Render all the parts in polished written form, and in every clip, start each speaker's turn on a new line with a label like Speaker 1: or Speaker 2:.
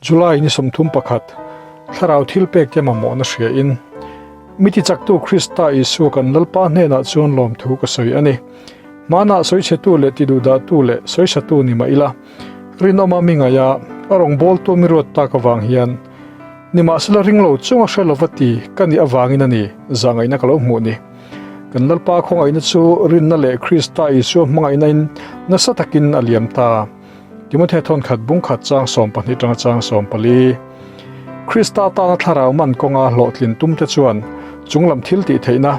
Speaker 1: July ni 31, Thlarau thilpek te mamawhna hria in, Mi tichaktu Krista Isua kan Lalpa hnenah chuan lawmthu ka sawi a ni. Hmanah sawichhetu leh tiduhdahtu leh sawisatu ni mah ila, rinawma mi ngaih a, a rawngbawltu mi ruat tak avang hian, nimahsela ringlo chunga hre lova ti ka nih avangin a ni, zahngaihna ka lo hmuh ni. Kan Lalpa khawngaihna chu rinna leh Krista Isua hmangaihna in nasa takin a liam ta. Timothea thawnkhat bungkhat chang 12 tanga chang 14. Krista tana thlarau man kawnga hlawhtlin tumte chuan chunglam thil tih theihna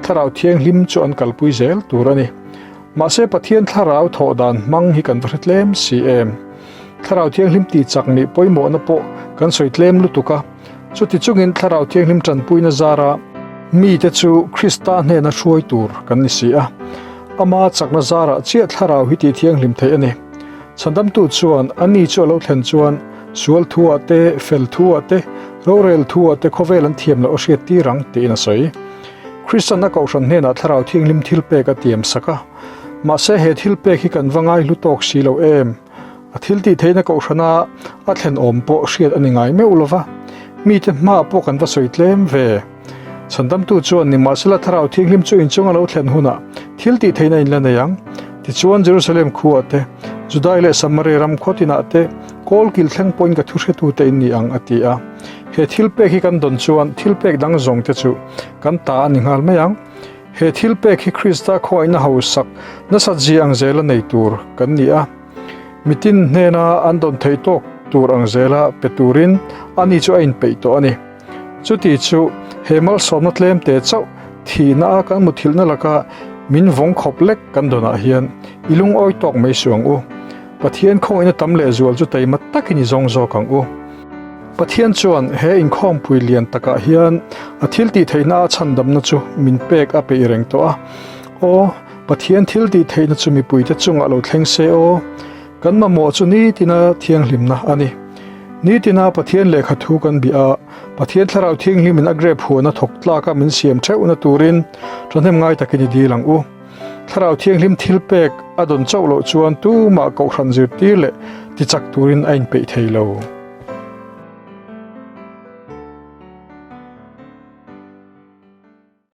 Speaker 1: thlarau thianghlim chu an kalpui zel tur a ni. Mahse Pathian thlarau thawh dan hmang hi kan va hre tlem si em? Thlarau thianghlim tih chak nih pawimawhna pawh kan sawi tlem lutuk a, chuti chungin thlarau thianghlim tanpuina zara mite chu Krista hnena hruai tur kan ni si a. Ama chakna zarah chiah thlarau hi tih thianghlim theih a ni. Chhandamtu chuan a ni chu a lo thlen chuan sual thuah te, fel thuah te, rorel thuah te khawvel an thiam loh a hriat tir ang tiin a sawi. Kristian a kohhran hnenah thlarau thianghlim thilpek a tiam sak a. Mahse he thilpek hi kan va ngai hlu tawk si lo em? A thil tih theihna kohhrana a thlen awm pawh hriat a ni ngai meuh lo va, mite hmaah pawh kan va sawi tlem ve. Chhandamtu chuan nimahsela Thlarau Thianghlim chu inchung a lo thlen hunah thil tih theihna in la nei ang. Tichuan Jerusalem khuaah te, Judai leh Samaria ram khaw tinah te, kawl kil thleng pawhin ka thuhretute in ni ang, a ti a. He thilpek hi kan dawn chuan thilpek dang zawng te chu kan ta a ni nghal mai ang. He thilpek hi Krista khawngaihna hausak nasat zia ang zela nei tur kan ni a. Mitin hnena an dawn theih tawk tur ang zela pe turin ani chu a inpeih tawh a ni. Chuti chu he malsawmna tlem te chauh thihna a kan muthilhna laka min vawng khawp lek kan dawnah hian i lungawi tawk mai suh ang u. Pathian khawngaihna tam lehzual chu taima takin i zawng zawk ang u. Pathian chuan he inkhawmpui lian takah hian a thil tih theihna a chhandamna chu min pek a peih reng tawh a. Aw, Pathian thil tih theihna chu mipuite chungah lo thleng se aw. Kan mamawh chu nitina thianghlimna a ni. Nitina Pathian lehkha thu kan bih a, Pathian Thlarau Thianghlimin a grep huana thawk tlaka min siam theuhna turin thahnem ngai takin i dil ang u. Thlarau Thianghlim thilpek a dawn chauh loh chuan tumah kohhran zirtir leh tichak turin a inpeih thei lo.